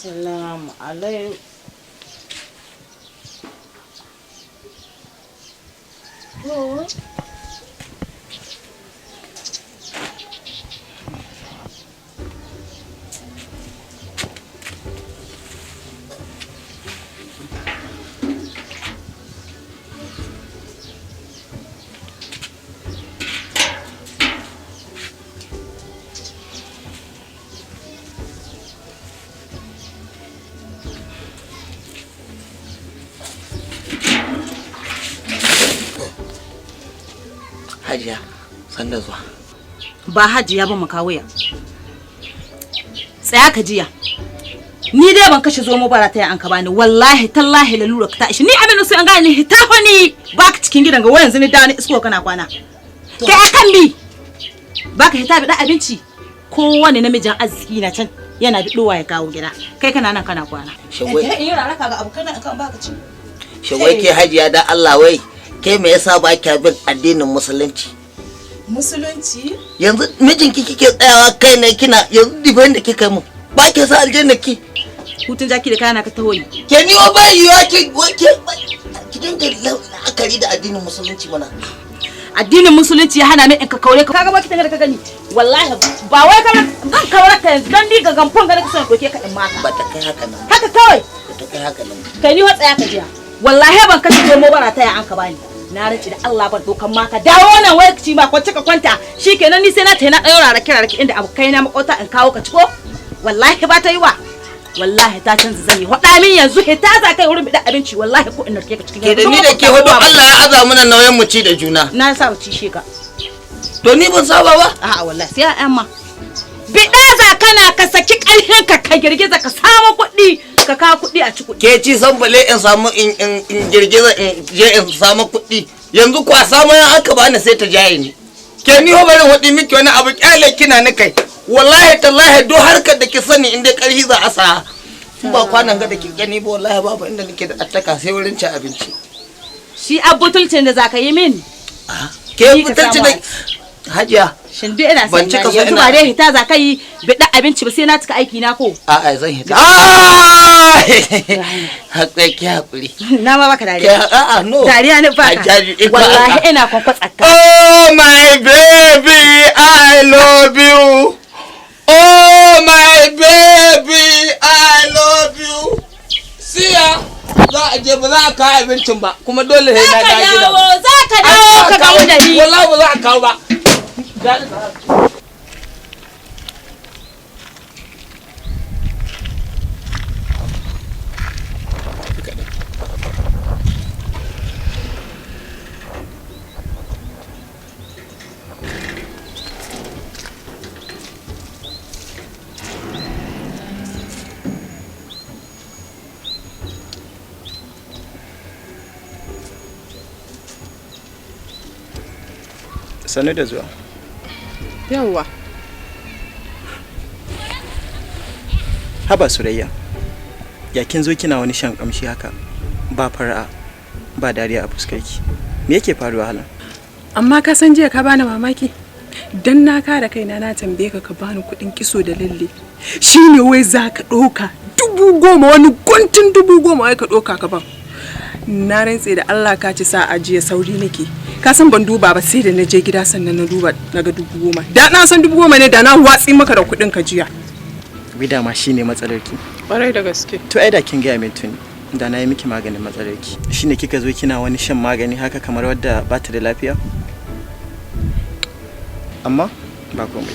Assalamu alaikum. To. Hajiya, sanda zuwa. Ba hajiya ba, makawuya. Tsaya ka jiya. Ni dai ban kashe zomo bara ta an ka bani, wallahi tallahi lalura ka ta ishi ni abin da sai an gane ni ta fa ni baka cikin gidan ga wai yanzu ni da ni isko kana kwana. Kai akan bi baka hita bi da abinci, kowane namijin arziki na can yana bidowa ya kawo gida, kai kana nan kana kwana. Shin wai In yi raraka ga abu kana kan baka ci. Shin wai ke hajiya, da Allah, wai ke me yasa ba kya bin addinin musulunci? Musulunci? Yanzu mijinki kike tsayawa kai ne kina yanzu diban da kika yi mu. Ba ke sa aljanna ki. Hutun jaki da kana ka taho yi. Ke ni wa ba yiwa ki wai ke ki dinga la'akari da addinin musulunci mana. Addinin musulunci ya hana min in ka kaure ka, kaga baki da ka gani, wallahi ba wai ka zan kaure ka yanzu dan ni ga gamfon ga nake son doke ka in maka. Ba ta kai haka nan. Haka kawai. Ba ta kai haka nan. Kai ni tsaya ka jiya, wallahi ban kashe zomo bara ta ya an ka bani, na rance da Allah ban dokan maka dawo nan wai ci ma kwance ka kwanta shikenan, ni sai na tayi na ɗaura rake rake inda abokai na makota in kawo ka ciko, wallahi ba ta yi wa, wallahi ta canza zan yi hoda min yanzu hita za kai wurin bidan abinci, wallahi ko in narke ka cikin Ke da ni da ke hudu Allah ya aza mana nauyin mu ci da juna. Na sa ci shi ka. To ni ban saba ba. A'a wallahi sai ƴaƴan ma. Biɗa za kana ka saki ƙarfin ka ka girgiza ka samu kuɗi ka kawo kuɗi a ci kuɗi. Ke ci san bale in samu in girgiza in je in samu kuɗi, yanzu kwa samu yan aka bani sai ta jaye ni. Ke ni ho barin hudi miki wani abu, kyale kina ni kai, wallahi tallahi duk harkar da ki sani in dai karhi za a sa in ba kwanan ga da ki gani ba, wallahi babu inda nake da attaka sai wurin cin abinci. Shi abutulcin da za ka yi min. Ke Ni ka fitarci samu da hajiya. Shin duk ina Ban son cika gani so yanzu ina- ba dai hita za ka yi biɗa abinci ba sai na cika aiki na ko. A'a, zan hita. Ah! Hakuri, ki hakuri. Na ma baka Ke dariya. a'a, no. Dariya ne baka. Hajjaji, iko Wallahi Allah. ina kwankwatsa ka. Oh my baby, I love you. Oh my baby, I love you. Siya, za a je ba za a kawo abincin ba, kuma dole sai na Za ka dawo gida. dawo, za ka dawo ka gamu da ni. Wallahi ba za a kawo ba. Sannu da zuwa. Yawwa. Haba Surayya, ya kin zo kina wani shan kamshi haka, ba fara'a ba dariya a fuskarki, me yake faruwa halan? Amma ka san jiya ka bani mamaki. Dan na kare kaina na tambaye ka ka bani kuɗin kiso da lalle. Shine wai za ka ɗauka 10,000, wani guntun 10,000 wai ka ɗauka ka ban. Na rantse da Allah ka ci sa'a jiya sauri nake. Ka san ban duba ba sai da na je gida sannan na duba na ga 10,000. Da na san 10,000 ne da na watsi maka da kuɗin ka jiya. Wai dama shine matsalarki? Ƙwarai da gaske. To ai da kin gaya min tuni da na yi miki maganin matsalarki. Shine kika zo kina wani shan magani haka kamar wadda ba ta da lafiya. Amma ba komai.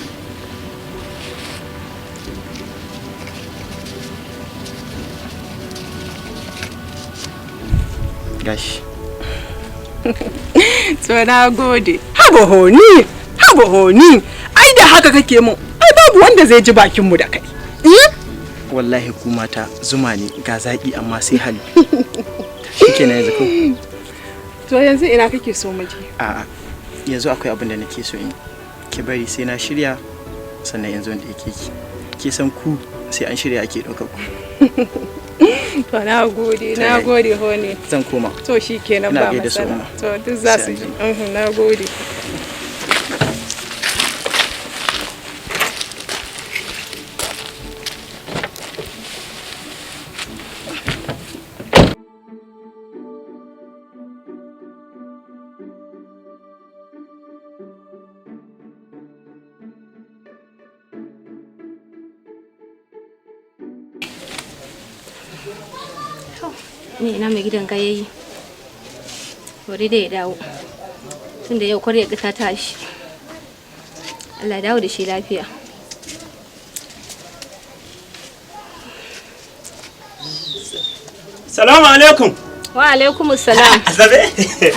Gashi. To na gode. Haba honi, haba honi. Ai da haka kake mun. Ai babu wanda zai ji bakin mu da kai. Eh? Wallahi ku mata zuma ne, ga zaƙi amma sai hali. Shikenan yanzu ko? To yanzu ina kake so mu je? A'a, yanzu akwai abin da nake so in ki bari sai na shirya sannan yanzu da yake ki. Ki san ku sai an shirya ake ɗaukar ku. To na gode, na gode honi. Zan koma. To shi kenan Ina ba gaida su matsala. Umma. To duk za Sai su an ji. jima. Na gode. Ni ina mai gidan ga yayi. Bari dai ya dawo. Tunda yau kwarya ga ta tashi. Allah ya dawo da shi lafiya. Salamu alaikum. Wa alaikum salam. Asabe.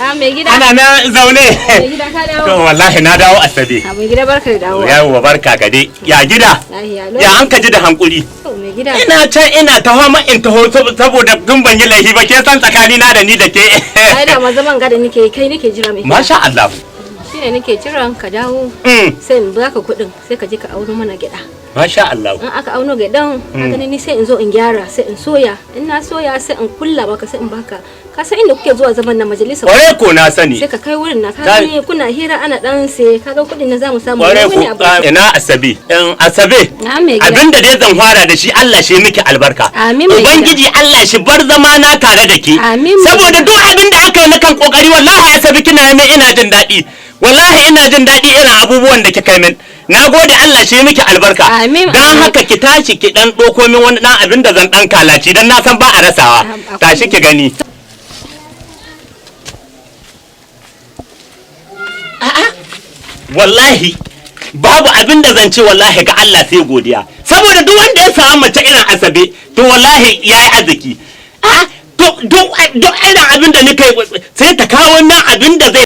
Ah, mai gida. Ana na zaune. Mai gida ka dawo. To wallahi na dawo, Asabe. Ah, mai gida, barka da dawowa. Yawwa, barka ka dai. Ya gida? Lafiya lau. Ya an ka ji da hankuri? To, mai gida. Ina can ina taho ma in taho saboda tun ban yi laifi ba, ke san tsakani na da ni da ke. Ai da ma zaman gada nake kai nake jira, mai gida. Masha Allah. Shine nake jiran ka dawo. Sai in baka kuɗin, sai ka je ka auno mana gyaɗa. Masha Allah. In aka auno gyaɗan, ka gani, ni sai in zo in gyara, sai in soya. In na soya, sai in kulla maka, sai in baka. Ka san inda kuke zuwa zaman na majalisa. Kware ko na sani. Sai ka kai wurin na, ka gani, kuna hira ana dan sai kaga kuɗin na zamu samu. Kware wani ko abu. Ina Asabe. In Asabe. Na, mai gida. Abinda dai zan fara da shi, Allah shi miki albarka. Amin, mai gida. Ubangiji Allah shi bar zama na tare da ke. Amin, mai Saboda gida. duk abin da aka yi na kan kokari, wallahi Asabe kina yi min, ina jin daɗi. Wallahi ina jin daɗi irin abubuwan da kika yi min. Na gode, Allah shi miki albarka. Amin, Dan amin. haka ki tashi ki dan ɗauko min wani dan abin da zan dan kalaci, dan na san ba a rasawa. Tashi ki gani. A'a. Wallahi babu abin da zan ce wallahi ga Allah sai godiya, saboda duk wanda ya samu mace irin Asabe, to wallahi yayi arziki. A'a, to duk irin abin da nika yi, sai ta kawo nan abin da zai